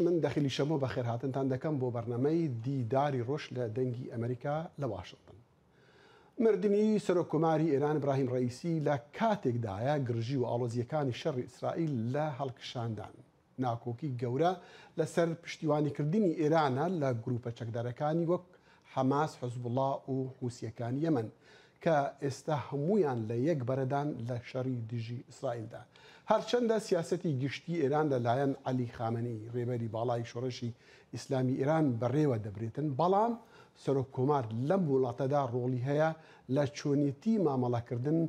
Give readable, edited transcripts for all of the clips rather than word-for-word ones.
من دەخیلی شەمۆ بەخێرهاتنتان دەکەم بۆ بەرنامەی دیداری ڕۆژ لە دەنگی ئەمریکا لە واشنتن. مردنی سەرۆک کۆماری ئێران ئیبراهیم ڕەئیسی لە کاتێکدایە گرژی و ئاڵۆزییەکانی شەڕی ئیسرائیل لە هەڵکشاندان. ناکۆکی گەورە لەسەر پشتیوانیکردنی ئێرانە لە گروپە چەکدارەکانی وەک حەماس، حزبوڵا و حوسییەکانی یەمەن کە ئێستا هەموویان لە یەک بەرەدان لە شەڕی دژی ئیسرائیلدا. هەرچەندە سیاسەتی گشتی ئێران لە لایەن عەلی خامەنئی رێبەری باڵای شۆڕشی ئیسلامی ئێران بەڕێوە دەبرێتن، بەڵام سەرۆک کۆمار لەم وڵاتەدا ڕۆڵی هەیە لە چۆنیەتی مامەڵەکردن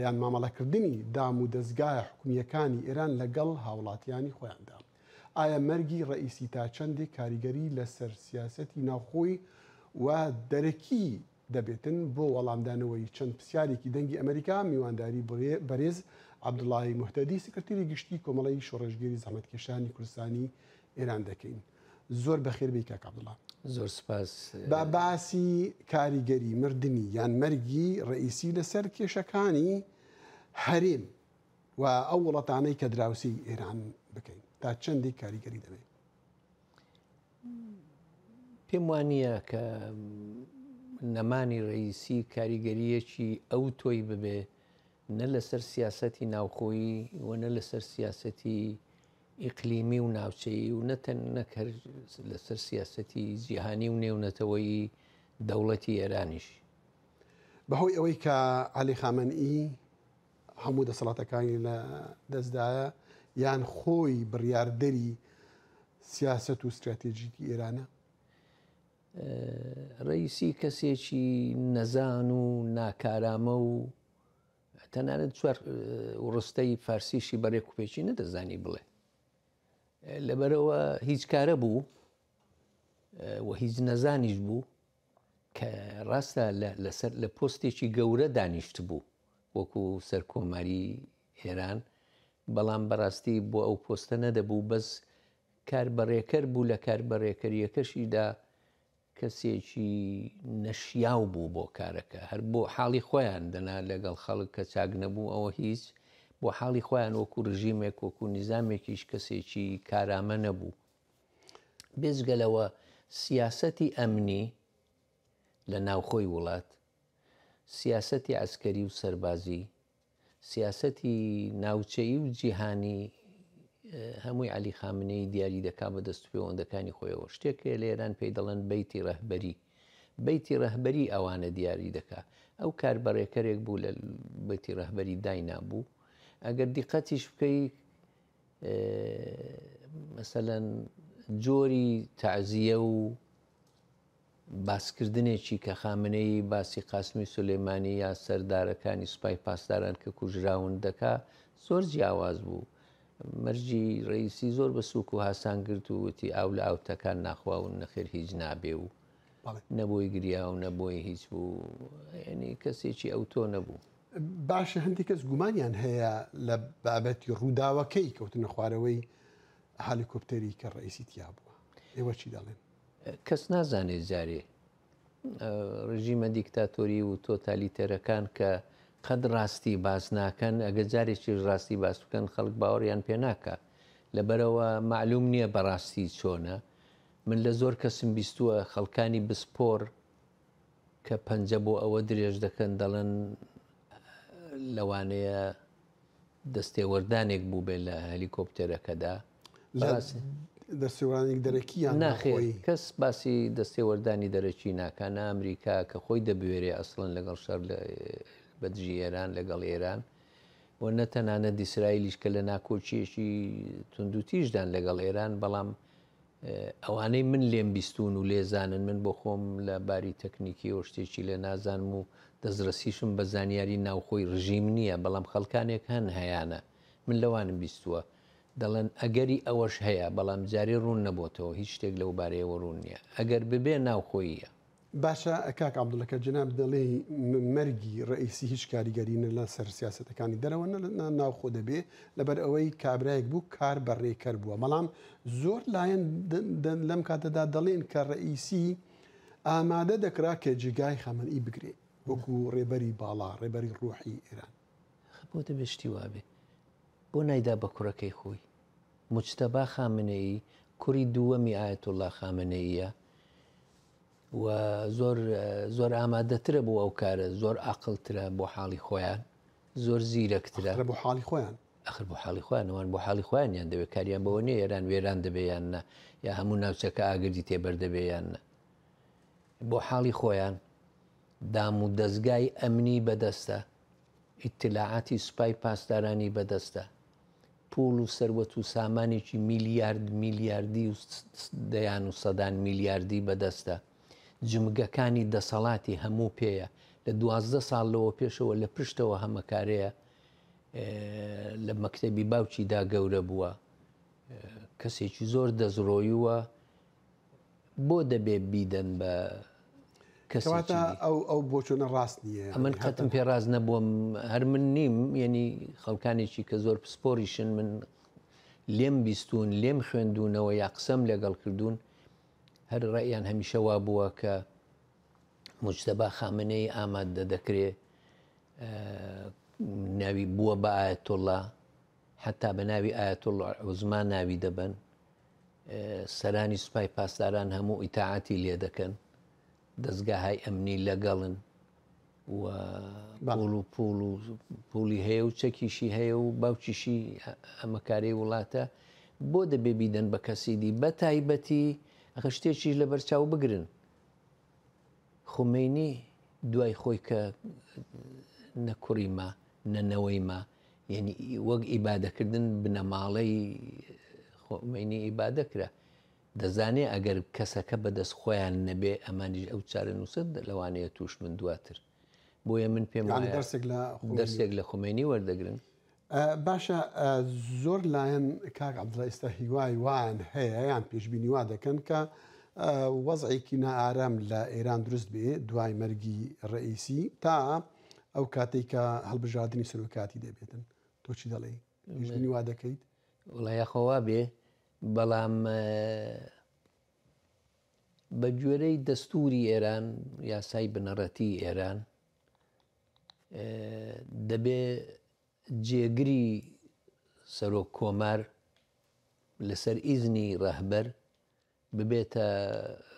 یان مامەڵەکردنی دام و دەزگایە حکومییەکانی ئێران لەگەڵ هاوڵاتیانی خۆیاندا. ئایا مەرگی ڕەئیسی تا چەندێک کاریگەری لەسەر سیاسەتی ناوخۆی و دەرەکی دەبێتن؟ بۆ وەڵامدانەوەی چەند پرسیارێکی دەنگی ئەمەریکا میوانداری بەرێز عەبدوڵای موهتەدی سکرتێری گشتی کۆمەڵەی شۆڕشگێری زەحمەتکێشانی کوردستانی ئێران دەکەین. زۆر بەخێر بێی کاک عەبدوڵا. زۆر سپاس. با باسی کاریگەری مردنی یان مەرگی ڕەئیسی لەسەر کێشەکانی هەرێم و ئەو وڵاتانەی کە دراوسێی ئێران بکەین تا چەندێک کاریگەری دەبێت؟ پێم وانییە کە نەمانی ڕەئیسی کاریگەرییەکی ئەو تۆی ببێ نە لەسەر سیاسەتی ناوخۆیی و نە لەسەر سیاسەتی ئیقلیمی و ناوچەیی و نە نەک هەر لەسەر سیاسەتی جیهانی و نێونەتەوەیی دەوڵەتی ئێرانیش. بەهۆی ئەوەی کە عەلی خامەنئی هەموو دەسەڵاتەکانی لە دەستدایە یان خۆی بڕیاردەری سیاسەت و ستراتێژیی ئێرانە؟ ڕەئیسی کەسێکی نەزان و ناکارامە و تەنانەت چوار ڕستەی فارسیشی بە ڕێکوپێکی نەدەزانی بڵێ. لەبەرەوە هیچ کارە بوو و هیچ نەزانیش بوو کە ڕاستە لەسەر لە پۆستێکی گەورە دانیشت بوو وەکو سەرکۆماری ئێران، بەڵام بەڕاستی بۆ ئەو پۆستە نەدەبوو، بەس کاربەڕێکەر بوو، لە کاربەڕێکەریەکەشیدا کەسێکی نەشیاو بوو بۆ کارەکە، هەر بۆ حاڵی خۆیان دەنا لەگەڵ خەڵک کە چاک نەبوو ئەوە هیچ، بۆ حاڵی خۆیان وەکو ڕژیمێک وەکو نیزامێکیش کەسێکی کارامە نەبوو. بێجگە لەوە سیاسەتی ئەمنی لە ناوخۆی وڵات، سیاسەتی عەسکەری و سەربازی، سیاسەتی ناوچەیی و جیهانی هەمووی عەلی خامنەیی دیاری دەکا بە دەست و پێوەندەکانی خۆیەوە. شتێک هەیە لە ئێران پێی دەڵێن بەیتی ڕەهبەری. بەیتی ڕەهبەری ئەوانە دیاری دەکا. ئەو کاربەڕێکەرێک بوو لە بەیتی ڕەهبەری داینابوو. ئەگەر دیقەتیش بکەی مەسەلەن جۆری تەعزیە و باسکردنێکی کە خامنەیی باسی قاسمی سولەیمانی یا سەردارەکانی سوپای پاسداران کە کوژراون دەکا زۆر جیاواز بوو. مەرجی ڕەئیسی زۆر بە سووک و هاسان گرت و وتی ئاو لە ئاو تەکان ناخوا و نەخێر هیچ نابێ و نە بۆی گریا و نە بۆی هیچ بوو. یعنی کەسێکی ئەوتۆ نەبوو. باشە هەندێک کەس گومانیان هەیە لە بابەتی ڕووداوەکەی کەوتنە خوارەوەی هەلیکۆپتەری کە ڕەئیسی تیا بووە. ئێوە چی دەڵێن؟ کەس نازانێت جارێ ڕژیمە دیکتاتۆری و تۆتالیتەرەکان کە قەت ڕاستی باس ناکەن، ئەگەر جارێکیش ڕاستی باس بکەن خەڵک باوەڕیان پێ ناکا. لەبەرئەوە مەعلوم نییە بەڕاستی چۆنە. من لە زۆر کەسم بیستووە خەڵکانی بسپۆر کە پەنجە بۆ ئەوە درێژ دەکەن دەڵێن لەوانەیە دەستێوەردانێک بووبێ لە هەلیکۆپتەرەکەدا. دەستێوەردانێک دەرەکی یان ناخێر کەس باسی دەستێوەردانی دەرەکی ناکا، نە ئەمریکا کە خۆی دەبوێرێ ئەسڵەن لەگەڵ شەڕ بە دژی ئێران لەگەڵ ئێران و نە تەنانەت ئیسرائیلیش کە لە ناکۆکییەکی توندوتیژدان لەگەڵ ئێران، بەڵام ئەوانەی من لێم بیستوون و لێزانن، من بۆ خۆم لە باری تەکنیکیەوە شتێکی لێ نازانم و دەستڕەسیشم بە زانیاری ناوخۆی ڕژیم نییە، بەڵام خەڵکانێک هەن هەیانە، من لەوانم بیستووە، دەڵێن ئەگەری ئەوەش هەیە، بەڵام جارێ ڕوون نەبۆتەوە، هیچ شتێک لەو بارەیەوە ڕوون نییە. ئەگەر ببێ ناوخۆییە. باشە کاک عەبدوڵە کە جەنابت دەڵێی مەرگی ڕەئیسی هیچ کاریگەری نە لە سەر سیاسەتەکانی دەرەوە نە لە ناوخۆ دەبێ لەبەر ئەوەی کابرایەک بوو کار بە ڕێکەر بووە بەڵام زۆر لایەن لەم کاتەدا دەڵێن کە ڕەئیسی ئامادە دەکرا کە جێگای خامنئی بگرێ وەکو ڕێبەری باڵا ڕێبەری ڕوحی ئێران. بۆ دەبێ شتی وابێ؟ بۆ نایدا بە کوڕەکەی خۆی؟ موجتەبا خامنەیی کوڕی دووەمی ئایەتوڵڵا خامنەییە و زۆر زۆر ئامادەترە بۆ ئەو کارە، زۆر ئاقڵترە بۆ حاڵی خۆیان، زۆر زیرەکترە. ئەخر بۆ حاڵی خۆیان. ئەخر بۆ حاڵی خۆیان، ئەوان بۆ حاڵی خۆیانیان دەوێت، کاریان بەوە نییە ئێران وێران دەبێ یان نا، یا هەموو ناوچەکە ئاگردی تێبەر دەبێ یان نا. بۆ حاڵی خۆیان دام و دەزگای ئەمنی بەدەستە، ئیتلاعاتی سوپای پاسدارانی بەدەستە، پوڵ و سەروەت و سامانێکی میلیارد میلیاردی و دەیان و سەدان میلیاردی بەدەستە، جمگەکانی دەسەڵاتی هەموو پێیە، لە 12 ساڵ لەوە پێشەوە لە پشتەوە هەمەکارەیە، لە مەکتەبی باوکیدا گەورە بووە، کەسێکی زۆر دەستڕۆیووە، بۆ دەبێ بیدەن بە کەواتە ئەو ئەو بۆچۆنە ڕاست نییە؟ ئەمن قەتم پێ ڕاست نەبووم، هەر من نیم، یعنی خەڵکانێکی کە زۆر پسپۆریشن من لێم بیستون، لێم خوێندونەوە یا قسەم لەگەڵ کردوون، هەر ڕەئیان هەمیشە وا بووە کە موجتەبا خامنەیی ئامادە دەکرێ، ناوی بووە بە ئایەتوڵڵا، حەتا بە ناوی ئایەتوڵڵا عوزما ناوی دەبەن، سەرانی سوپای پاسداران هەموو ئیتاعەتی لێ دەکەن، دەزگاهای ئەمنی لەگەڵن و پوڵ و پوڵ و پوڵی هەیە و چەکیشی هەیە و باوکیشی ئەمەکارەی وڵاتە، بۆ دەبێ بیدەن بە کەسی دی؟ بە تایبەتی ئەخە شتێکیش لەبەرچاو بگرن، خومەینی دوای خۆی کە نە کوڕی ما نە نەوەی ما، یعنی وەک ئیبادەکردن بنەماڵەی خومەینی ئیبادە کرا، دەزانێ ئەگەر کەسەکە بەدەست خۆیان نەبێ ئەمانیش ئەو چارەنووسە لەوانەیە تووش من دواتر. بۆیە من پێم یعنی وایە دەرسێک لە خومەینی دەرسێک لە خومەینی وەردەگرن. باشە زۆر لایەن کاک عەبدوڵا ئێستا هیوای وایان هەیە یان پێشبینی وا دەکەن کە وەزعێکی نائارام لە ئێران دروست بێ دوای مەرگی ڕئیسی تا ئەو کاتێک کە هەڵبژاردنی سەرۆکاتی دەبێتن، تۆ چی دەڵێی؟ پێشبینی وا دەکەیت؟ وەڵا یاخۆ وا بێ، بەڵام بە گوێرەی دەستوری ئێران، یاسای بنەڕەتی ئێران، دەبێ جێگری سەرۆک کۆمار لەسەر ئیزنی ڕەهبەر ببێتە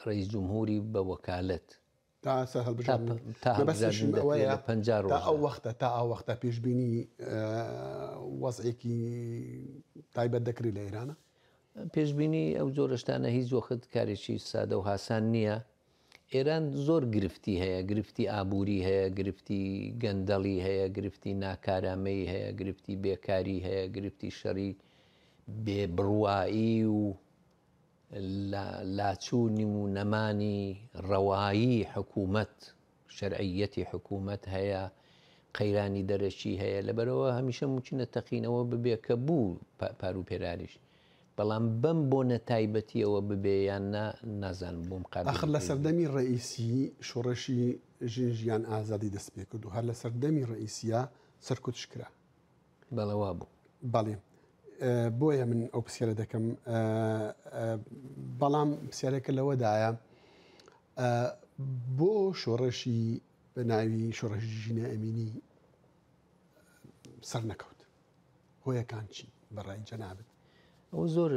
ڕئیس جمهوری بە وەکالەت. تا سەر هەڵبژاردن. تا هەڵبژاردن دەکرێت لە 50 ڕۆژ. تا ئەو وەختە، تا ئەو وەختە پێشبینی وەزعێکی تایبەت دەکرێت لە ئێرانە؟ پێشبینی ئەو جۆرە شتانە هیچ وەخت کارێکی سادە و هاسان نییە. ئێران زۆر گرفتی هەیە، گرفتی ئابووری هەیە، گرفتی گەندەڵی هەیە، گرفتی ناکارامەیی هەیە، گرفتی بێکاری هەیە، گرفتی شەڕی بێبڕوایی و لاچوونی و نەمانی ڕەوایی حکوومەت، شەرعیەتی حکوومەت هەیە، قەیرانی دەرەکی هەیە. لەبەرەوە هەمیشە مومکینە تەقینەوە ببێ کە بوو پاروپێراریش، بەڵام بەم بۆنە تایبەتیەوە ببێ یان نا نازانم بۆم قابلی ئاخر لە پێ سەردەمی ڕەئیسی شۆڕشی ژن ژیان ئازادی دەست پێ کرد و هەر لە سەردەمی ڕەئیسیە سەرکوتش کرا. بەڵێ وا بوو. بەڵێ بۆیە من ئەو پرسیارە دەکەم. بەڵام پرسیارەکە لەوەدایە بۆ شۆڕشی بە ناوی شۆڕشی ژینە ئەمینی سەر نەکەوت، هۆیەکان چی بەڕای جەنابت؟ ئەو زۆر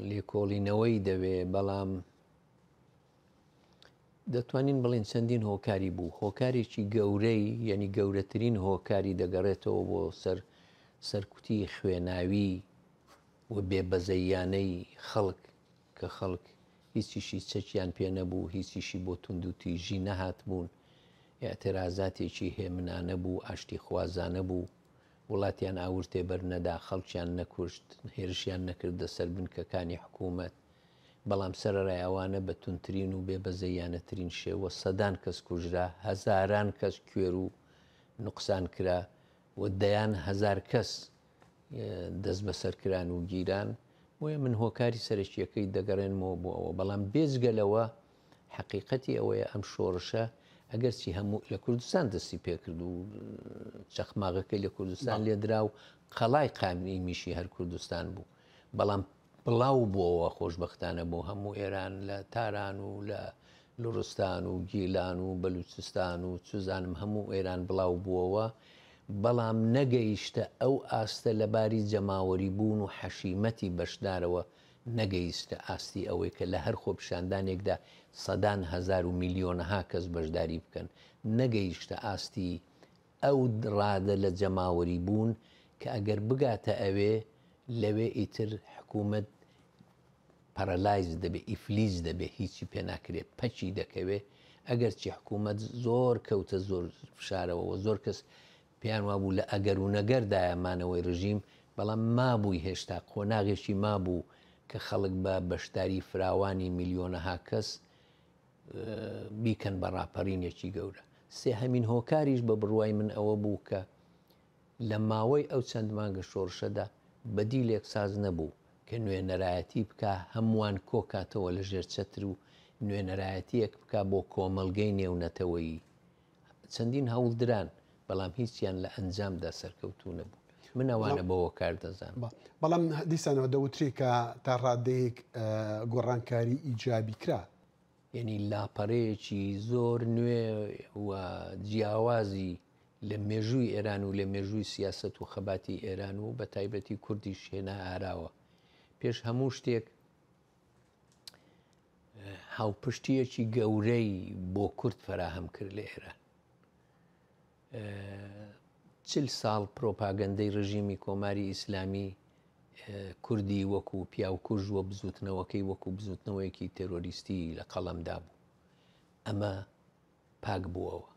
لێکۆڵینەوەی دەوێ، بەڵام دەتوانین بڵێن چەندین هۆکاری بوو. هۆکارێکی گەورەی، یعنی گەورەترین هۆکاری دەگەڕێتەوە بۆ سەر سەرکوتی خوێناوی و بێبەزەییانەی خەڵک، کە خەڵک هیچیشی چەکیان پێ نەبوو، هیچیشی بۆ توندوتیژی نەهاتبوون، ئیعترازاتێکی هێمنانە بوو، ئاشتیخوازانە بوو، وڵاتیان ئاور تێبەر نەدا، خەڵکیان نەکوشت، هێرشیان نەکردە سەر بنکەکانی حکوومەت، بەڵام سەرەڕای ئەوانە بە توندترین و بێبەزەییانەترین شێوە سەدان کەس کوژرا، هەزاران کەس کوێر و نوقسان کرا و دەیان هەزار کەس دەستبەسەر کران و گیران. بۆیە من هۆکاری سەرەکییەکەی دەگەڕێنمەوە بۆ ئەوە. بەڵام بێجگە لەوە حەقیقەتی ئەوەیە ئەم شۆڕشە ئەگەرچی هەموو لە کوردستان دەستی پێکرد و چەخماغەکەی لە کوردستان لێدرا و قەڵای قامیشی هەر کوردستان بوو، بەڵام بڵاو بووەوە خۆشبەختانە بۆ هەموو ئێران، لە تاران و لە لوڕستان و گیلان و بەلوچستان و چزانم هەموو ئێران بڵاو بووەوە، بەڵام نەگەیشتە ئەو ئاستە لەباری جەماوەری بوون و حەشیمەتی بەشدارەوە نەگەیشتە ئاستی ئەوەی کە لە هەر خۆپیشاندانێکدا سەدان هەزار و میلیۆنەها کەس بەشداری بکەن، نەگەیشتە ئاستی ئەو ڕادە لە جەماوەری بوون کە ئەگەر بگاتە ئەوێ، لەوێ ئیتر حکوومەت paralyze دەبێ، ئیفلیج دەبێ، هیچی پێ ناکرێ، پەکی دەکەوێ، ئەگەرچی حکوومەت زۆر کەوتە زۆر فشارەوە و زۆر کەس پێیان وابوو لە ئەگەر و نەگەردایە مانەوەی ڕژیم، بەڵام مابووی هێشتا قۆناغێکی مابوو کە خەڵک بە بەشداری فراوانی میلیۆنەها کەس بیکەن بە ڕاپەرینێکی گەورە. سێهەمین هۆکاریش بە بڕوای من ئەوە بوو کە لە ماوەی ئەو چەند مانگە شۆڕشەدا بەدیلێک ساز نەبوو کە نوێنەرایەتی بکا هەمووان کۆکاتەوە لە ژێر چەتر و نوێنەرایەتییەک بکا بۆ کۆمەڵگەی نێونەتەوەیی. چەندین هەوڵ دران، بەڵام هیچیان لە ئەنجامدا سەرکەوتوو نەبوون. من ئەوانە بە هۆکار دەزانم. بەڵام دیسانەوە دەوترێ کە تا ڕادەیەک گۆڕانکاری ئیجابی کرا. یەنی لاپەرەیەکی زۆر نوێ و جیاوازی لە مێژووی ئێران و لە مێژووی سیاسەت و خەباتی ئێران و بە تایبەتی کوردیش هێنا ئاراوە. پێش هەموو شتێک هاوپشتییەکی گەورەی بۆ کورد فەراهەم کرد لە ئێران. چل ساڵ پرۆپاگەندەی ڕژیمی کۆماری ئیسلامی کوردی وەکو پیاوکوژ و بزوتنەوەکەی وەکو بزوتنەوەیەکی تێرۆریستی لە قەڵەمدا بوو. ئەمە پاک بووەوە.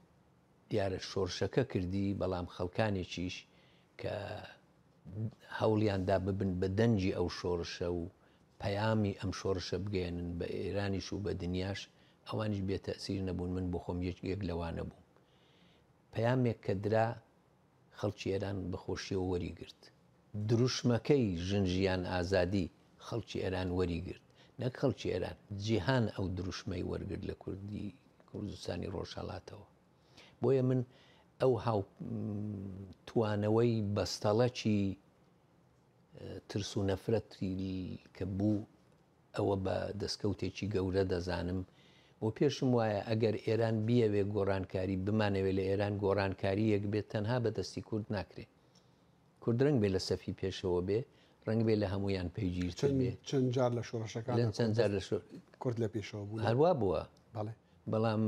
دیارە شۆرشەکە کردی، بەڵام خەڵکانێکیش کە هەوڵیان دا ببن بە دەنگی ئەو شۆڕشە و پەیامی ئەم شۆڕشە بگەیەنن بە ئێرانیش و بە دنیاش، ئەوانیش بێ تەئسیر نەبوون، من بۆ خۆم یەک لەوانە بووم. پەیامێک کە درا خەڵکی ئێران بە خۆشیەوە وەری گرت. دروشمەکەی ژن ژیان ئازادی خەڵکی ئێران وەری گرت. نەک خەڵکی ئێران، جیهان ئەو دروشمەی وەرگرت لە کوردی کوردستانی ڕۆژهەڵاتەوە. بۆیە من ئەو هاو توانەوەی بەستەڵەکی ترس و نەفرەتی کە بوو ئەوە بە دەستکەوتێکی گەورە دەزانم و پێشم وایە ئەگەر ئێران بیەوێ گۆڕانکاری بمانەوێ لە ئێران گۆڕانکارییەک بێت تەنها بە دەستی کورد ناکرێ. کورد ڕەنگ بێ لە سەفی پێشەوە بێ، ڕەنگ بێ لە هەموویان پەیگیرتر بێ. چەند جار لە شۆڕشەکاندا چەند جار لە شۆ... کورد لە پێشەوە بوون. هەروا بووە. بەڵێ. بەڵام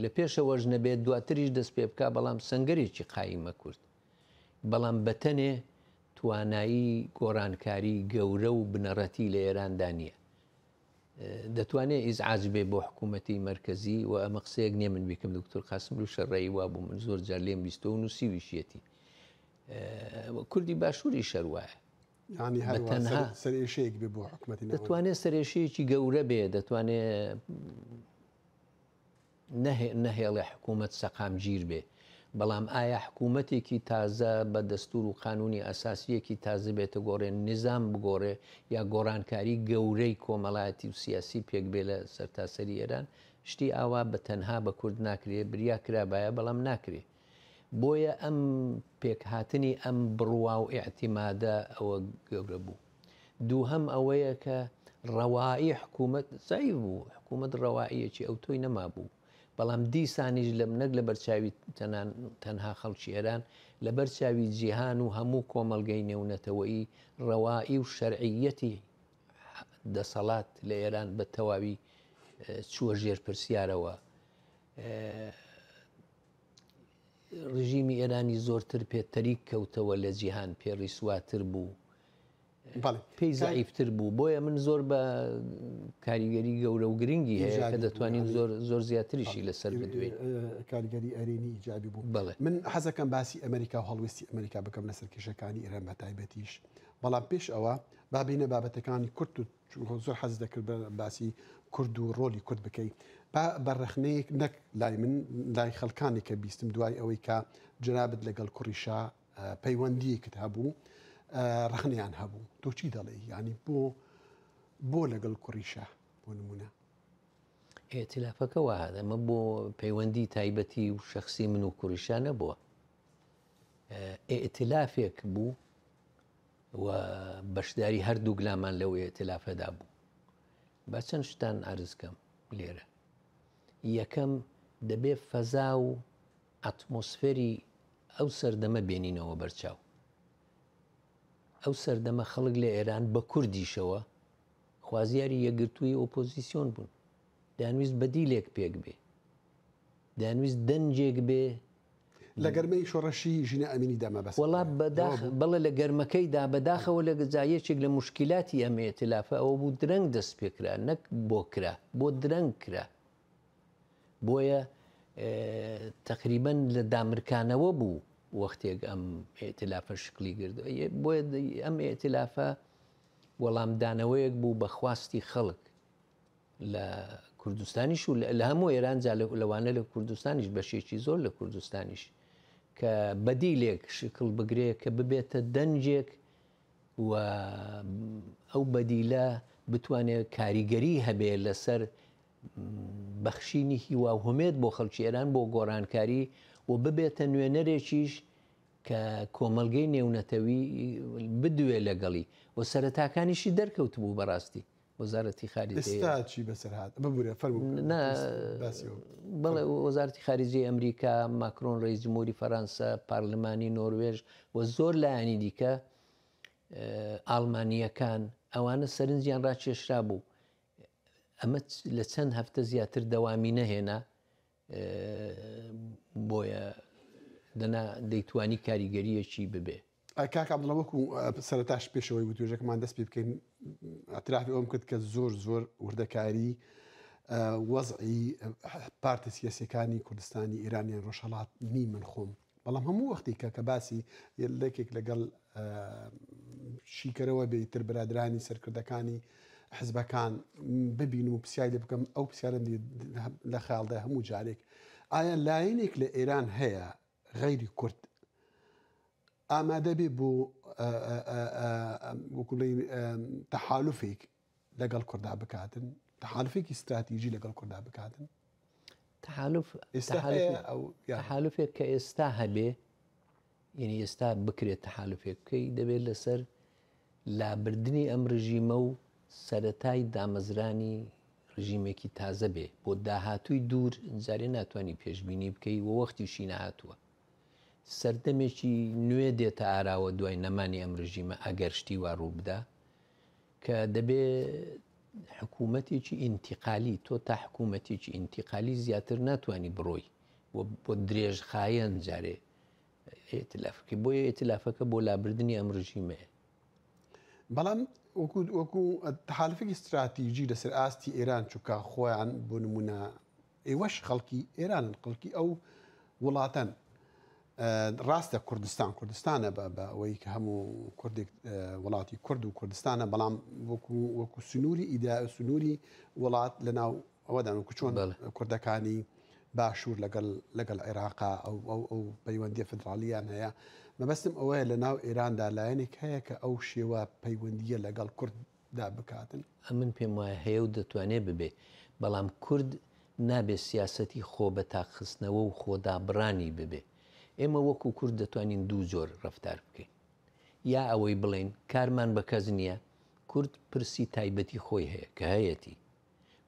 لە پێشەوەش نەبێت دواتریش دەست پێ بکا، بەڵام سەنگەرێکی قایمە کورد. بەڵام بەتەنێ توانایی گۆڕانکاری گەورە و بنەڕەتی لە ئێراندا نییە. دەتوانێت ئیزعاج بێ بۆ حکوومەتی مەرکەزی و ئەمە قسەیەک نییە من بیکەم دکتۆر قاسملوو شەڕەی وابوو من زۆر جار لێم بیستەوە و نووسیویشیەتی. کوردی باشووری شەر وایە. یانی هەر تەنها سەرێشەیەک بێ بۆ حکوومەتی دەتوانێت سەرێشەیەکی گەورە بێ دەتوانێت نەهێڵێ حکوومەت سەقامگیر بێ، بەڵام ئایا حکوومەتێکی تازە بە دەستوور و قانوونی ئەساسییەکی تازە بێتە گۆڕێ، نیزام بگۆڕێ یا گۆڕانکاری گەورەی کۆمەڵایەتی و سیاسی پێک بێ لە سەرتاسەری ئێران، شتی ئاوا بە تەنها بە کورد ناکرێ، بریا کرابایە بەڵام ناکرێ. بۆیە ئەم پێکهاتنی ئەم بڕوا و ئیعتیمادە ئەوە گەورە بوو. دووهەم ئەوەیە کە ڕەوایی حکوومەت زەعیف بوو، حکوومەت ڕەواییەکی ئەوتۆی نەمابوو. بەڵام دیسانیش لە نەک لەبەر چاوی تەنها خەڵکی ئێران، لەبەر چاوی جیهان و هەموو کۆمەڵگەی نێونەتەوەیی ڕەوایی و شەرعییەتی دەسەڵات لە ئێران بە تەواوی چووە ژێر پرسیارەوە. ڕژیمی ئێرانی زۆرتر پێ تەریک کەوتەوە لە جیهان پێ ڕیسواتر بوو پێی زەعیفتر بوو بۆیە من زۆر بە کاریگەری گەورە و گرنگی هەیە کە دەتوانین زۆر زۆر زیاتریشی لەسەر بدوێین کاریگەری ئەرێنی ئیجابی بوو بەڵێ من حەزەکەم باسی ئەمریکا و هەڵوێستی ئەمریکا بکەم لەسەر کێشەکانی ئێران بە تایبەتیش بەڵام پێش ئەوە با بینە بابەتەکانی کورت و چونکە زۆر حەز دەکرد باسی کورد و ڕۆلی کورد بکەی با بە ڕەخنەیەک نەک لای من لای خەڵکانی کە بیستم دوای ئەوەی کە جەنابت لەگەڵ کوڕی شا پەیوەندیەکت هەبوو ڕەخنەیان هەبوو تۆ چی دەڵێی یعنی بۆ بۆ لەگەڵ کوڕی شا بۆ نمونە ئیتلافەکە وەها ئەمە بۆ پەیوەندی تایبەتی و شخصی من و کوڕی شا نەبووە ئیتلافێک بوو و بەشداری هەردووک لامان لەو ئیتلافەدا بوو. با چەند شتان عەرز کەم لێرە. یەکەم دەبێ فەزا و ئەتمۆسفێری ئەو سەردەمە بێنینەوە بەرچاو. ئەو سەردەمە خەڵک لە ئێران بە کوردیشەوە خوازیاری یەکگرتووی ئۆپۆزیسیۆن بوون. دەیانویست بەدیلێک پێک بێ. دەیانویست دەنگێک بێ. لە گەرمەی شۆڕشی ژینا ئەمینیدا مەبەست وەڵا بەداخ بەڵێ لە گەرمەکەیدا بەداخەوە لە جا یەکێک لە موشکیلاتی ئەم ئیتلافە ئەوە بوو درەنگ دەست پێ کرا نەک بۆ کرا بۆ درەنگ کرا بۆیە تەقریبەن لە دامرکانەوە بوو وەختێک ئەم ئیتلافە شکلی گرت بۆیە ئەم ئیتلافە وەڵامدانەوەیەک بوو بە خواستی خەڵک لە کوردستانیش و لە هەموو ئێران جا لەوانە لە کوردستانیش بەشێکی زۆر لە کوردستانیش کە بەدیلێک شکڵ بگرێ کە ببێتە دەنگێک و ئەو بەدیلە بتوانێت کاریگەری هەبێ لەسەر بەخشینی هیوا و هومێد بۆ خەڵکی ئێران بۆ گۆڕانکاری و ببێتە نوێنەرێکیش کە کۆمەڵگەی نێونەتەوی بدوێ لەگەڵی و سەرەتاکانیشی دەرکەوتبوو بەڕاستی وەزارەتی خارجیەی ئێستا چی بەسەر هات؟ ببورە فەرموو نا باسی ئەوە بەڵێ وەزارەتی خارجیەی ئەمریکا، ماکرۆن ڕئیس جمهوری فەرەنسە، پارلمانی نۆروێژ و زۆر لایەنی دیکە ئاڵمانییەکان ئەوانە سەرنجیان ڕاکێشرا بوو. ئەمە لە چەند هەفتە زیاتر دەوامی نەهێنا بۆیە دەنا دەیتوانی کاریگەریەکی ببێ. کاک عەبدوڵا وەکو سەرەتاش پێشەوەی وتوێژەکەمان دەست پێ بکەین اعترافی ئەوم کرد کە زۆر زۆر وردەکاری وەزعی پارتە سیاسەکانی کوردستانی ئێرانیان ڕۆژهەڵات نی من خۆم بەڵام هەموو وەختی کە کە باسی یەکێک لەگەڵ شیکەرەوە بێ تر برادرانی سەرکردەکانی حزبەکان ببین و پرسیاری لێ بکەم ئەو پرسیارم لە خەیاڵدا هەموو جارێک ئایا لایەنێک لە ئێران هەیە غەیری کورد ئامادە بێ بۆ وەکو بڵێین تەحالفێک لەگەڵ کوردا بکاتن تەحالفێکی ستراتیژی لەگەڵ کوردا بکاتن؟ تەحالف تەحالفێک کە ئێستا هەبێ یعنی ئێستا بکرێت تەحالفێک بکەی دەبێت لەسەر لابردنی ئەم ڕژیمە و سەتای دامەزرانی ڕژیمێکی تازە بێ بۆ داهاتووی دوور جارێ ناتوانانی پێشببینی بکەی و وەختیشی نەهاتووە سەردەمێکی نوێ دێتە ئاراوە دوای نەمانی ئەم ڕژیمە ئەگەر شتی وا ڕوو بدا کە دەبێ حکوومەتێکی ئینتیقالی تۆ تا حکوومەتێکی ئینتیقالی زیاتر ناتوانانی بڕۆی و بۆ درێژخایەن جارێ ئیتلافەکەی بۆیە ئیتلافەکە بۆ لابردنی ئەم ڕژیمەیە. بەڵام وەکو وەکو تەحالفێکی ستراتیژی لەسەر ئاستی ئێران چونکە خۆیان بۆ نمونە ئێوەش خەڵکی ئێرانن خەڵکی ئەو وڵاتەن ڕاستە کوردستان کوردستانە بە بە ئەوەی کە هەموو کوردێک وڵاتی کورد و کوردستانە بەڵام وەکو وەکو سنووری ئیدا سنووری وڵات لە ناو ئەوەدان وەکو چۆن کوردەکانی باشوور لەگەڵ لەگەڵ عێراقا ئەو ئەو ئەو پەیوەندیە فدراڵیان هەیە مەبەستم ئەوەیە لە ناو ئێراندا لایەنێک هەیە کە ئەو شێوە پەیوەندیە لەگەڵ کورد دا بکاتن؟ ئەمن پێم وایە هەیە و دەتوانێ ببێ، بەڵام کورد نابێ سیاسەتی خۆ بە تاک خستنەوە و خۆ دابڕانی ببێ. ئێمە وەکوو کورد دەتوانین دوو جۆر ڕەفتار بکەین. یا ئەوەی بڵێین کارمان بە کەس نییە، کورد پرسی تایبەتی خۆی هەیە، کە هەیەتی.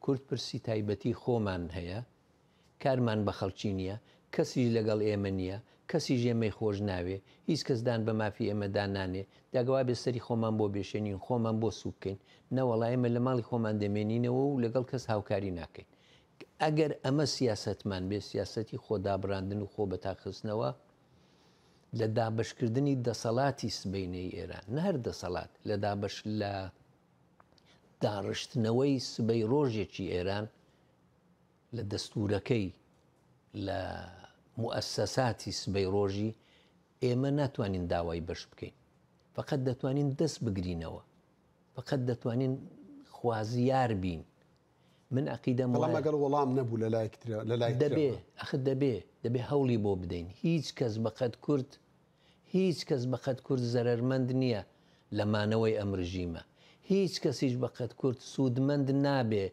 کورد پرسی تایبەتی خۆمان هەیە، کارمان بە خەڵکی نییە، کەسیش لەگەڵ ئێمە نییە، کەسیش ئێمەی خۆش ناوێ، هیچ کەس دان بە مافی ئێمەدا نانێ، جا گەوابێ سەری خۆمان بۆ بێشێنین، خۆمان بۆ سووک کەین، نەوەڵا ئێمە لە ماڵی خۆمان دەمێنینەوە و لەگەڵ کەس هاوکاری ناکەین. ئەگەر ئەمە سیاسەتمان بێ، سیاسەتی خۆ دابڕاندن و خۆ بەتاکخستنەوە لە دابەشکردنی دەسەڵاتی سبەینێی ئێران، نە هەر دەسەڵات، لە دابەش لە داڕشتنەوەی سبەی ڕۆژێکی ئێران، لە دەستوورەکەی، لە موئەسەساتی سبەی ڕۆژی، ئێمە ناتوانین داوای بەش بکەین. فەقەت دەتوانین دەست بگرینەوە. فەقەت دەتوانین خوازیار بین. من عەقیدەم بەڵام وایە. ئەگەر وەڵام نەبوو لە لایەکی ترە، لە لای دەبێ، ترەوە. ئەخر دەبێ، دەبێ هەوڵی بۆ بدەین. هیچ کەس بەقەد کورد، هیچ کەس بەقەد کورد زەرەرمەند نییە لە مانەوەی ئەم رژیمە. هیچ کەسیش بەقەد کورد سوودمەند نابێ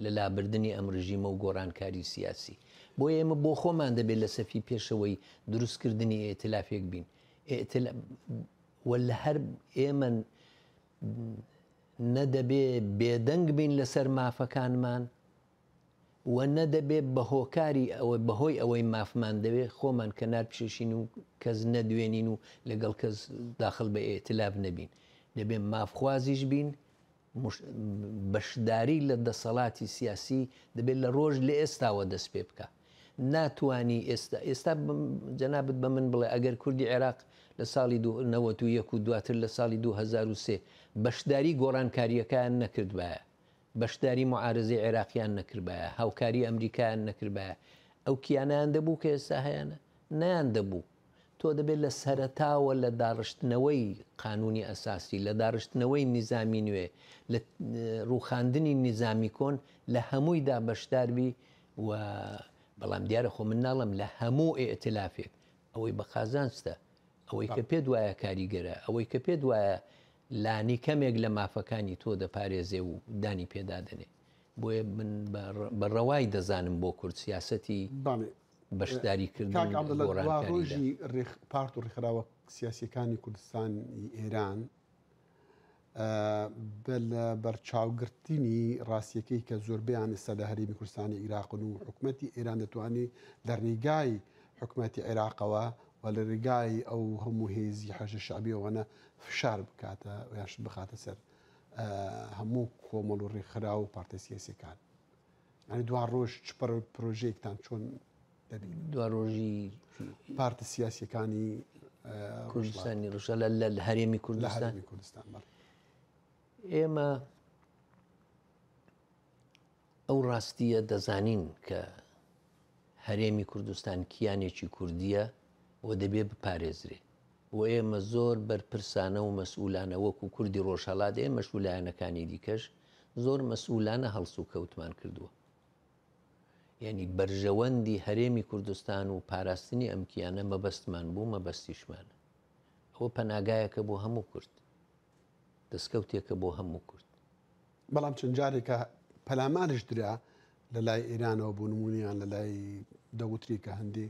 لە لابردنی ئەم رژیمە و گۆڕانکاری سیاسی. بۆیە ئێمە بۆ خۆمان دەبێت لە سەفی پێشەوەی دروستکردنی ئیئتلافێک بین. ئیئتلا و لە هەر ئێمە نە دەبێ بێدەنگ بین لەسەر مافەکانمان و نە دەبێ بە هۆکاری ئەوە بەهۆی ئەوەی مافمان دەوێ خۆمان کەنار بکێشین و کەس نەدوێنین و لەگەڵ کەس داخل بە ئیئتلاف نەبین. دەبێ مافخوازیش بین. بەشداری لە دەسەڵاتی سیاسی دەبێت لە ڕۆژ لە ئێستاوە دەست پێ بکا. ناتوانی ئێستا ئێستا جەنابت بە من بڵێ ئەگەر کوردی عێراق لە ساڵی 91 و دواتر لە ساڵی 2003 بەشداری گۆڕانکارییەکەیان نەکردبایە، بەشداری موعارەزەی عێراقیان نەکردبایە، هاوکاری ئەمریکایان نەکردبایە، ئەو کیانەیان دەبوو کە ئێستا هەیانە؟ نەیان دەبوو. تۆ دەبێت لە سەرەتاوە لە داڕشتنەوەی قانوونی ئەساسی، لە داڕشتنەوەی نیزامی نوێ، لە ڕووخاندنی نیزامی کۆن لە هەموویدا بەشدار بی و بەڵام دیارە خۆ من ناڵێم لە هەموو ئیئتلافێک، ئەوەی بە قازانجتە، ئەوەی کە پێت وایە کاریگەرە، ئەوەی کە پێت وایە لانیکەمێک لە مافەکانی تۆ دەپارێزێ و دانی پێدا دەنێ. بۆیە من بە ڕەوای دەزانم بۆ کورد سیاسەتی بەشداریکردن کاک عەبدوڵا دوا گۆڕانکاریدا. ڕۆژی پارت و ڕێکخراوە سیاسییەکانی کوردستانی ئێران بە لە بەرچاوگرتنی ڕاستیەکەی کە زۆربەیان ئێستا لە هەرێمی کوردستانی عیراقن و حکومەتی ئێران دەتوانێت لە ڕێگای حکومەتی عێراقەوە و لە ڕێگای ئەو هەموو هێزی حەشد شەعبیەوەنە فشار بکاتە یان شت بخاتە سەر هەموو کۆمەڵ و ڕێکخراو و پارتە سیاسیەکان. یعنی دوا ڕۆژ چ پرۆژەیەکتان چۆن دەبینن؟ دوا ڕۆژی پارتە سیاسیەکانی کوردستانی ڕژە لە هەرێمی کوردستان لە هەرێمی کوردستان بەڵێ. ئێمە ئەو ڕاستیە دەزانین کە هەرێمی کوردستان کیانێکی کوردیە و دەبێ بپارێزرێ و ئێمە زۆر بەرپرسانە و مەسئولانە وەکو کوردی ڕۆژهەڵات ئێمەش و لایەنەکانی دیکەش زۆر مەسئولانە هەڵسوکەوتمان کردووە. یانی بەرژەوەندی هەرێمی کوردستان و پاراستنی ئەم کیانە مەبەستمان بوو، مەبەستیشمانە. ئەوە پەناگایەکە بۆ هەموو کورد. دەستکەوتێکە بۆ هەموو کورد. بەڵام چەند جارێکە پەلاماریش درا لە لای ئێرانەوە بۆ نموونەیان لە لای دەوتری کە هەندێ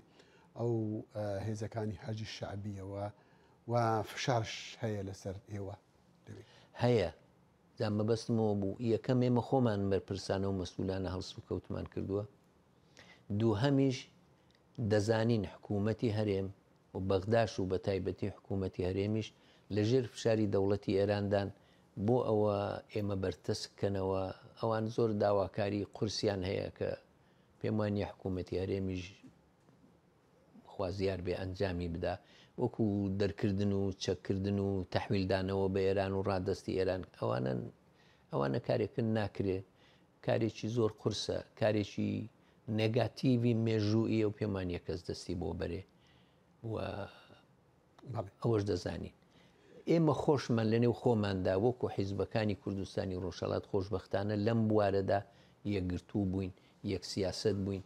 ئەو هێزەکانی حەجی شەعبیەوە و فشارش هەیە لەسەر ئێوە لەوێ. هەیە. جا مەبەستم ئەوە بوو، یەکەم ئێمە خۆمان بەرپرسانە و مەسئولانە هەڵسوکەوتمان کردووە، دووهەمیش دەزانین حکوومەتی هەرێم و بەغداش و بەتایبەتی حکوومەتی هەرێمیش لەژێر فشاری دەوڵەتی ئێراندان بۆ ئەوە ئێمە بەرتەسک کەنەوە، ئەوان زۆر داواکاری قورسیان هەیە کە پێم وانیە حکوومەتی هەرێمیش خوازیار بێ ئەنجامی بدا، وەکو دەرکردن و چەککردن و تەحویلدانەوە بە ئێران و ڕادەستی ئێران، ئەوانە ئەوانە کارێکن ناکرێ، کارێکی زۆر قورسە، کارێکی نێگاتیڤی مێژوویە و پێمان نییە کەس دەستی بۆ بەرێ و ئەوەش دەزانین. ئێمە خۆشمان لەنێو خۆماندا وەکو حیزبەکانی کوردستانی ڕۆژهەڵات خۆشبەختانە لەم بوارەدا یەکگرتوو بووین، یەک سیاسەت بووین.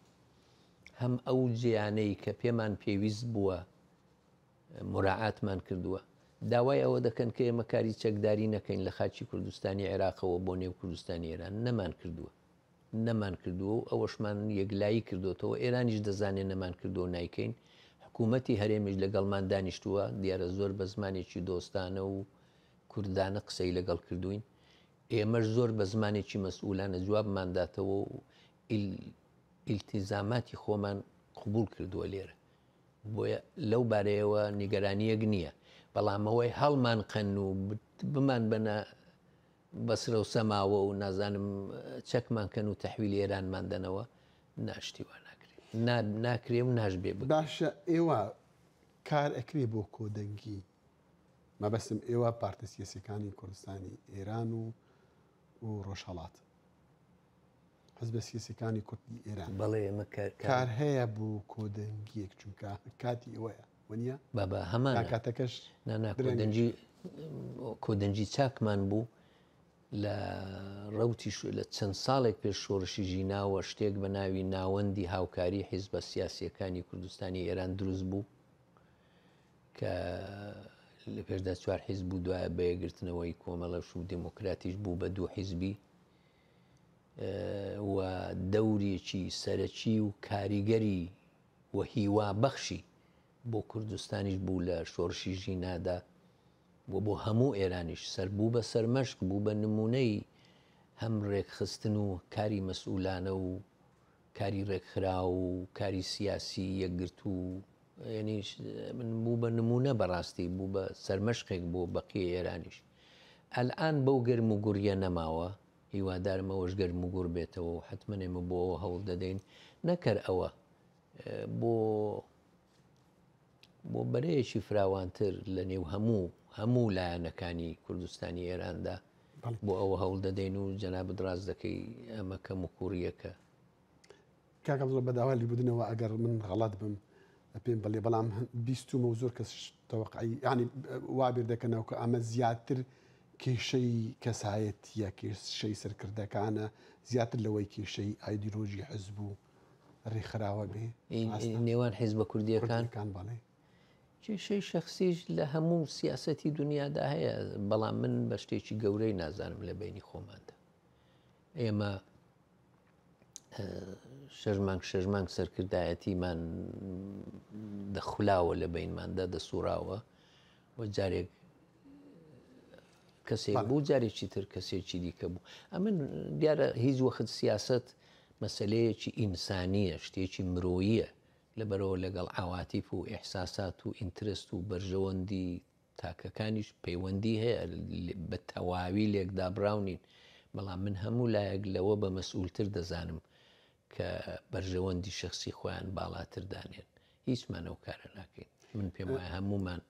هەم ئەو جێیانەی کە پێمان پێویست بووە موراعاتمان کردووە. داوای ئەوە دەکەن کە ئێمە کاری چەکداری نەکەین لە خاکی کوردستانی عێراقەوە بۆ نێو کوردستانی ئێران. نەمان کردووە. نەمان کردووە و ئەوەشمان یەکلایی کردۆتەوە. ئێرانیش دەزانێ نەمان کردووە و نایکەین. حکوومەتی هەرێمیش لەگەڵمان دانیشتووە. دیارە زۆر بە زمانێکی دۆستانە و کوردانە قسەی لەگەڵ کردووین. ئێمەش زۆر بە زمانێکی مەسئولانە جوابمان داتەوە و ئیلتیزاماتی خۆمان قبوڵ کردووە لێرە. بۆیە لەو بارەیەوە نیگەرانییەک نییە. بەڵام ئەوەی هەڵمانقەن و بمانبەنە بەسرە و سەماوە و نازانم چەکمان کەن و تەحویلی ئێرانمان دەنەوە، نا شتی وا ناکرێ. نا ناکرێ و ناشبێ بکرێ. باشە ئێوە کار ئەکرێ بۆ کۆدەنگی؟ مەبەستم ئێوە پارتە سیاسیەکانی کوردستانی ئێران و و ڕۆژهەڵات. حزبە سیاسیەکانی کوردی ئێران. بەڵێ ئێمە کار هەیە بۆ کۆدەنگیەک چونکە کاتی ئێوەیە وەنیە؟ بابا هەمانە. کاتەکەش نا نا کۆدەنگی کۆدەنگی چاکمان بوو لە ڕەوتی لە چەند ساڵێک پێش شۆڕشی ژیناوە شتێک بە ناوی ناوەندی هاوکاری حیزبە سیاسیەکانی کوردستانی ئێران دروست بوو کە لە پێشدا چوار حیزب بوو دوایە بە یەکگرتنەوەی کۆمەڵەش و دێموکراتیش بوو بە دوو حیزبی و دەورێکی سەرەکی و کاریگەری و هیوابەخشی بۆ کوردستانیش بوو لە شۆڕشی ژینادا و بۆ هەموو ئێرانیش سەر بوو بە سەرمەشق بوو بە نموونەی هەم ڕێکخستن و کاری مەسئولانە و کاری ڕێکخراو و کاری سیاسی یەکگرتوو یعنی من بوو بە نموونە بەڕاستی بوو بە سەرمەشقێک بۆ بەقیە ئێرانیش. ئەلئان بەو گەرم و گوڕیە نەماوە، هیوادارم ئەوەش گەرم و گوڕ بێتەوە و حەتمەن ئێمە بۆ ئەوە هەوڵ دەدەین، نەک هەر ئەوە بۆ بۆ بەرەیەکی فراوانتر لە نێو هەموو هەموو لایەنەکانی کوردستانی ئێراندا بۆ ئەوە هەوڵ دەدەین و جەنابت ڕاست دەکەی ئەمە کەم و کوڕیەکە. کاک عەبدوڵا بە داوای لێبوردنەوە ئەگەر من غەڵەت بم پێم بڵێ بەڵام بیستومە و زۆر کەس تەوەقعی یعنی وا بیر دەکەنەوە کە ئەمە زیاتر کێشەی کەسایەتیە کێشەی سەرکردەکانە زیاتر لەوەی کێشەی ئایدیۆلۆژی حزب و ڕێکخراوە بێ نێوان حیزبە کوردیەکان بەڵێ کێشەی شخصیش لە هەموو سیاسەتی دنیادا هەیە بەڵام من بە شتێکی گەورەی نازانم لە بینی خۆماندا ئێمە شەش مانگ شەش مانگ سەرکردایەتیمان دەخولاوە لە بینماندا دەسوڕاوە و جارێک کەسێک بوو جارێکی تر کەسێکی دیکە بوو ئەمن دیارە هیچ وەخت سیاست مەسلەیەکی ئینسانیە شتێکی مرۆیە لەبەرەوە لەگەڵ عواتیف و ئیحساسات و interest و بەرژەوەندی تاکەکانیش پەیوەندی هەیە بە تەواوی لێکدابراو نین، بەڵام من هەموو لایەک لەوە بە مەسئولتر دەزانم کە بەرژەوەندی شەخسی خۆیان باڵاتر دانێن. هیچمان ئەو کارە ناکەین. من پێم وایە هەموومان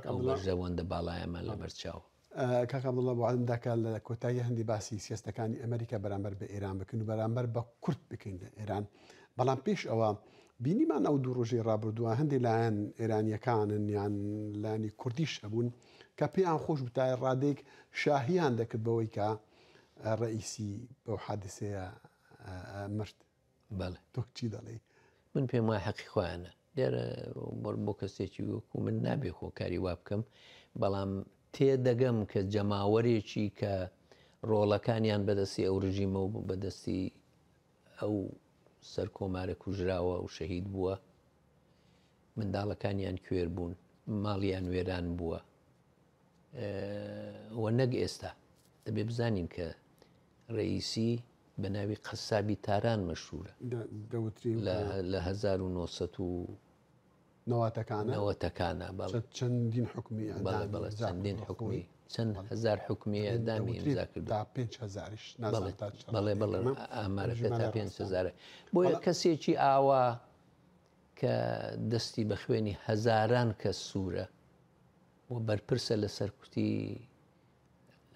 ئەو بەرژەوەندە باڵایەمان لەبەر چاوە. کاک عەبدوڵڵا وەعدم دا کە لە کۆتایی هەندی باسی سیاستەکانی ئەمریکا بەرامبەر بە ئێران بکەین و بەرامبەر بە کورد بکەین لە ئێران، بەڵام پێش ئەوە بینیمان ئەو دوو ڕۆژەی ڕابردووە هەندێک لایەن ئێرانیەکانن یان لایەنی کوردیش هەبوون کە پێیان خۆش بوو تا ڕادەیەک شاهیان دەکرد بەوەی کە ڕئیسی بەو حادسەیە مرد. بەڵێ. تۆ چی دەڵێی؟ من پێم وایە حەقی خۆیانە. دیارە بۆ کەسێکی وەکو من نابێ خۆ کاری وا بکەم، بەڵام تێدەگەم کە جەماوەرێکی کە ڕۆڵەکانیان بەدەستی ئەو ڕژیمە و بەدەستی ئەو سەرکۆمارە کوژراوە و شەهید بووە، منداڵەکانیان کوێر بوون، ماڵیان وێران بووە و نەک ئێستا. دەبێ بزانین کە رەئیسی بە ناوی قەسابی تاران مەشهوورە. لە 1900 و نەوەتەکانە نەوەتەکانە بەڵێ چەندین حوکمی ئیعدامی بەڵێ بەڵێ چەندین حوکمی چەند هەزار حوکمی ئیعدامی ئیمزا کردووە تا 5000یش نازانم تا چ بەڵێ بەڵێ ئامارەکە تا 5000 بۆیە کەسێکی ئاوا کە دەستی بە خوێنی هەزاران کەس سوورە و بەرپرسە لە سەرکوتی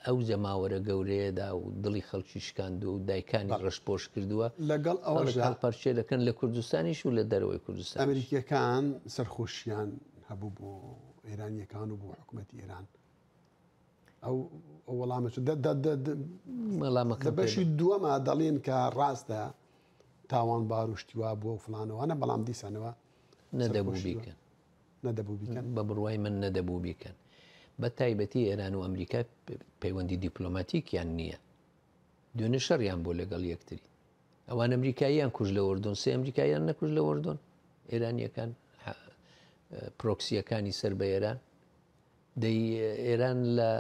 ئەو جەماوەرە گەورەیەدا و دڵی خەڵکی شکاندووە و دایکانی ڕەشپۆش کردووە، لەگەڵ خەڵک هەڵپەرچێ دەکەن لە کوردستانیش و لە دەرەوەی کوردستانیش. ئەمریکییەکان سەرخۆشییان هەبوو بۆ ئێرانییەکان و بۆ حکوومەتی ئێران. ئەو وەڵامە چ لە بەشی دووەما دەڵێن کە ڕاستە تاوانبار و شتی وا بووە و فڵانەوانە، بەڵام دیسانەوە نەدەبوو بیکەن. نەدەبوو بیکەن؟ بە بڕوای من نەدەبوو بیکەن. بە تایبەتی ئێران و ئەمریکا پەیوەندی دیپلۆماتیکیان نییە. دوێنێ شەڕیان بوو لەگەڵ یەکتری. ئەوان ئەمریکاییان کوشت لە ئوردون، سێ ئەمریکاییان نەکوشت لە ئوردون. ئێرانییەکان پرۆکسییەکانی سەر بە ئێران. دەی ئێران لە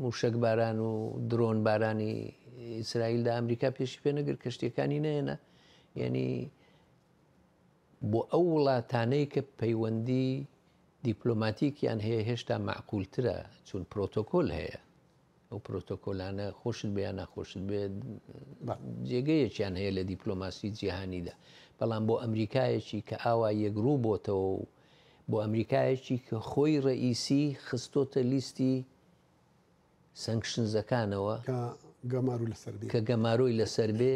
موشەک باران و درۆن بارانی ئیسرائیلدا ئەمریکا پێشی پێ نەگرت کەشتیەکانی نەهێنا. یعنی بۆ ئەو وڵاتانەی کە پەیوەندی دیپلۆماتیکیان هەیە هێشتا مەعقولترە چون پرۆتۆکۆل هەیە ئەو پرۆتۆکۆلانە خۆشت بێ یا ناخۆشت بێ جێگەیەکیان هەیە لە دیپلۆماسی جیهانیدا بەڵام بۆ ئەمریکایەکی کە ئاوا یەکڕوو بۆتەوە و بۆ ئەمریکایەکی کە خۆی ڕئیسی خستۆتە لیستی سەنکشنزەکانەوە کە گەمارو لەسەر بێ. کە گەمارۆی لەسەر بێ،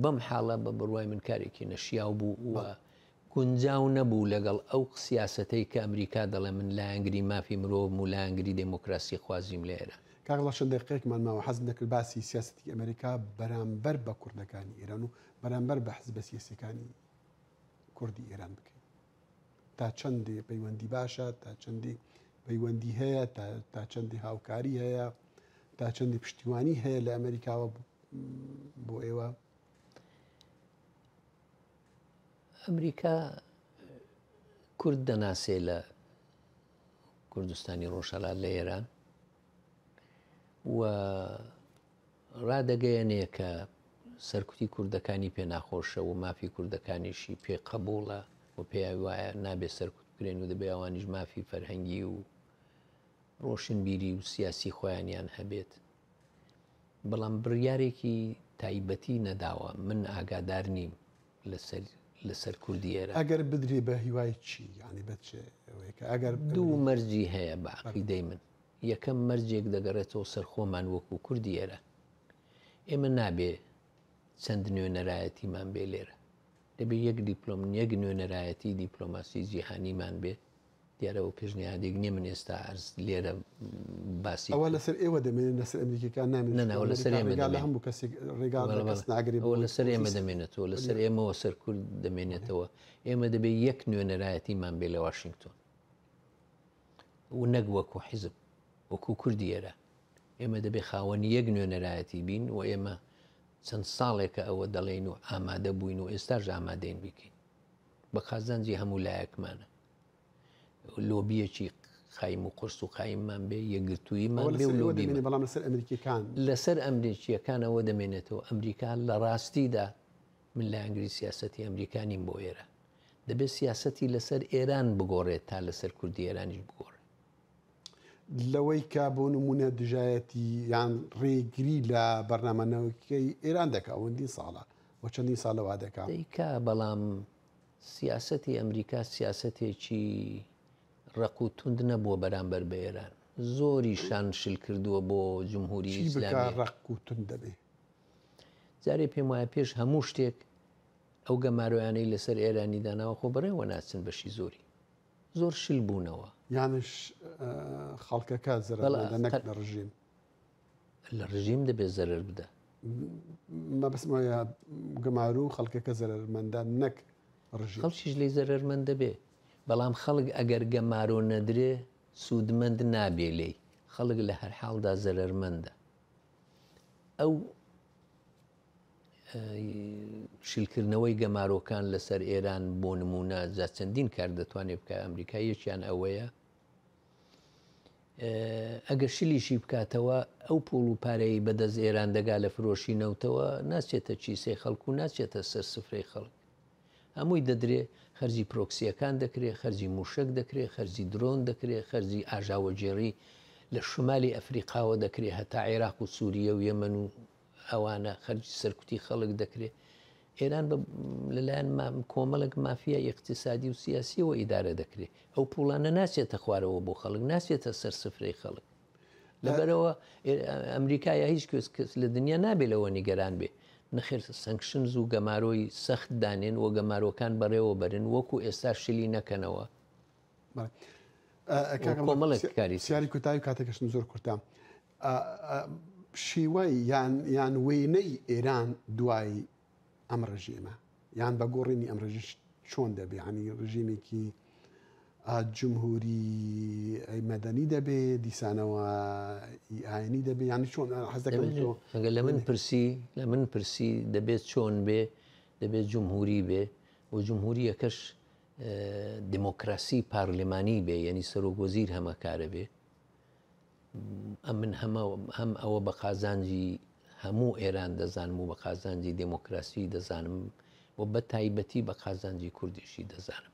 بەم حاڵە بە بڕوای من کارێکی نەشیاو بوو و گونجاو نەبوو لەگەڵ ئەو سیاسەتەی کە ئەمریکا دەڵێ من لایەنگری مافی مرۆڤم و لایەنگری دێمۆکراسی خوازیم لە ئێران. کاک ڵا چەند دەقیقەیەکمان ماوە حەزم دەکرد باسی سیاسەتی ئەمریکا بەرامبەر بە کوردەکانی ئێران و بەرامبەر بە حزبە سیاسیەکانی کوردی ئێران بکەین. تا چەندی پەیوەندی باشە، تا چەندی پەیوەندی هەیە، تا چەندی هاوکاری هەیە، تا چەندی پشتیوانی هەیە لە ئەمریکاوە بۆ ئێوە؟ ئەمریکا کورد دەناسێ لە کوردستانی ڕۆژهەڵات لە ئێران و ڕادەگەیەنێ کە سەرکوتی کوردەکانی پێ ناخۆشە و مافی کوردەکانیشی پێ قەبووڵە و پێیان وایە نابێ سەرکوت بکرێن و دەبێ ئەوانیش مافی فەرهەنگی و ڕۆشنبیری و سیاسی خۆیانیان هەبێت. بەڵام بڕیارێکی تایبەتی نەداوە، من ئاگادار نیم لەسەر لەسەر کوردی ئێران. ئەگەر بدرێ بە هیوای چی؟ یانی بە چ ئەوەیەکە ئەگەر دوو مەرجی هەیە بە عەقیدەی من. یەکەم مەرجێک دەگەڕێتەوە سەر خۆمان وەکوو کوردی ئێران. ئێمە نابێ چەند نوێنەرایەتیمان بێ لێرە. دەبێ یەک دیپلۆم یەک نوێنەرایەتی دیپلۆماسی جیهانیمان بێ. دیارە ئەو پێشنیادێک نییە من ئێستا عەرز لێرە باسی ئەوە لەسەر ئێوە دەمێنێت لەسەر ئەمریکیەکان نامێنێت نە ئەوە لەسەر ئێمە ڕێگا لە هەموو کەسێک ڕێگا لە کەس ناگرێت ئەوە لەسەر ئێمە دەمێنێتەوە لەسەر ئێمەوە سەر کورد دەمێنێتەوە ئێمە دەبێت یەک نوێنەرایەتیمان بێ لە واشنگتۆن و نەک وەکو حیزب وەکو کوردی ئێرە ئێمە دەبێ خاوەنی یەک نوێنەرایەتی بین و ئێمە چەند ساڵێکە ئەوە دەڵێین و ئامادە بووین و ئێستاش ئامادەین بیکەین بە قازانجی هەموو لایەکمانە لۆبیەکی قایم و قورس و قایممان بێ یەکگرتووییمان بێ و لۆبی بەڵام لەسەر ئەمریکیەکان لەسەر ئەمریکیەکانەوە دەمێنێتەوە ئەمریکا لە ڕاستیدا من لایەنگری سیاسەتی ئەمریکا نیم بۆ ئێران دەبێت سیاسەتی لەسەر ئێران بگۆڕێت تا لەسەر کوردی ئێرانیش بگۆڕێت. لەوەی کە بۆ نمونە دژایەتی یان ڕێگری لە بەرنامە ناوکیەکەی ئێران دەکا ئەوەندین ساڵە و چەندین ساڵە وا دەکا. دەیکا بەڵام سیاسەتی ئەمریکا سیاسەتێکی ڕەق و توند نەبووە بەرامبەر بە ئێران زۆری شان شل کردووە بۆ جمهوری چی بکا ئیسلامی. ڕەق و توند دەبێ؟ جارێ پێم وایە پێش هەموو شتێک ئەو گەمارۆیانەی لەسەر ئێرانی داناوە خۆ بەڕێوە ناچن بەشی زۆری زۆر شل بوونەوە. یانش خەڵکەکە زەرەرمەندە نەک لە ڕژیم. لە ڕژیم دەبێت زەرەر بدە. مەبەستم ئەوەیە گەمارو خەڵکەکە زەرەرمەندە نەک ڕژیم. خەڵکیش لێی زەرەرمەند دەبێ بەڵام خەڵک ئەگەر گەمارۆ نەدرێ سوودمەند نابێ لێی خەڵک لە هەر حاڵدا زەرەرمەندە ئەو شلکردنەوەی گەمارۆکان لەسەر ئێران بۆ نمونە جا چەندین کار دەتوانێت بکە ئەمریکا یەکیان ئەوەیە ئەگەر شلیشی بکاتەوە ئەو پوڵ و پارەی بەدەست ئێران دەگا لە فرۆشی نەوتەوە ناچێتە کیسەی خەڵک و ناچێتە سەر سفرەی خەڵک هەمووی دەدرێ خەرجی پرۆکسییەکان دەکرێ، خەرجی مووشەک دەکرێ، خەرجی درۆن دەکرێ، خەرجی ئاژاوەگێڕی لە شومالی ئەفریقاوە دەکرێ هەتا عێراق و سووریە و یەمەن و ئەوانە، خەرجی سەرکوتی خەڵک دەکرێ. ئێران بە لەلایەن کۆمەڵێک مافیای ئیقتیسادی و سیاسییەوە ئیدارە دەکرێ. ئەو پووڵانە ناچێتە خوارەوە بۆ خەڵک، ناچێتە سەر سفرەی خەڵک. لەبەرئەوە ئەمریکا یا هیچ کەس کەس لە دنیا نابێ لەوە نیگەران بێ. نەخێر sanctions و گەمارۆی سەخت دانێن و گەمارۆکان بەڕێوە بەرن وەکو ئێستا شلی نەکەنەوە. کۆمەڵێک کاری سیاری کوتایی کاتێکشم زۆر کورتە شیوەی یان یان وێنەی ئێران دوای ئەم ڕژێمە یان بە گۆڕینی ئەم ڕژیش چۆن دەبێ ینی ڕژیمێکی جمهوری مەدەنی دەبێ دیسانەوە ئاینی دەبێ ینی چۆن حەز دەکەم ئەگەر لە من پرسی لە من پرسی دەبێت چۆن بێ دەبێت جمهوری بێ و جمهوریەکەش دموکراسی پارلمانی بێ یعنی سەرۆک وەزیر هەمەکارە بێ ئەمن هەمە هەم ئەوە بە قازانجی هەموو ئێران دەزانم و بە قازانجی دێمۆکراسی دەزانم و بە تایبەتی بە قازانجی کوردیشی دەزانم.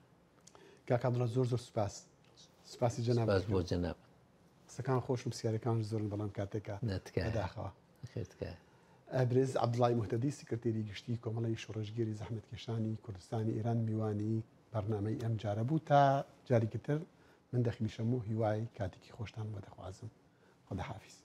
کاک عەبدوڵا زۆر زۆر سوپاس. سوپاسی جەنابت سوپاس بۆ جەنابت. قسەکان خۆشن پرسیارەکانش زۆرن بەڵام کاتێکە نا تکایە. بەداخەوە. بەخێر تکایە. برێز عەبدوڵای موهتەدی سکرتێری گشتی کۆمەڵەی شۆڕشگێری زەحمەتکێشانی کوردستانی ئێران میوانی بەرنامەی ئەمجارە بوو تا جارێکی تر من دەخیل شەمۆ هیوای کاتێکی خۆشتان بۆ دەخوازم. خوداحافیز.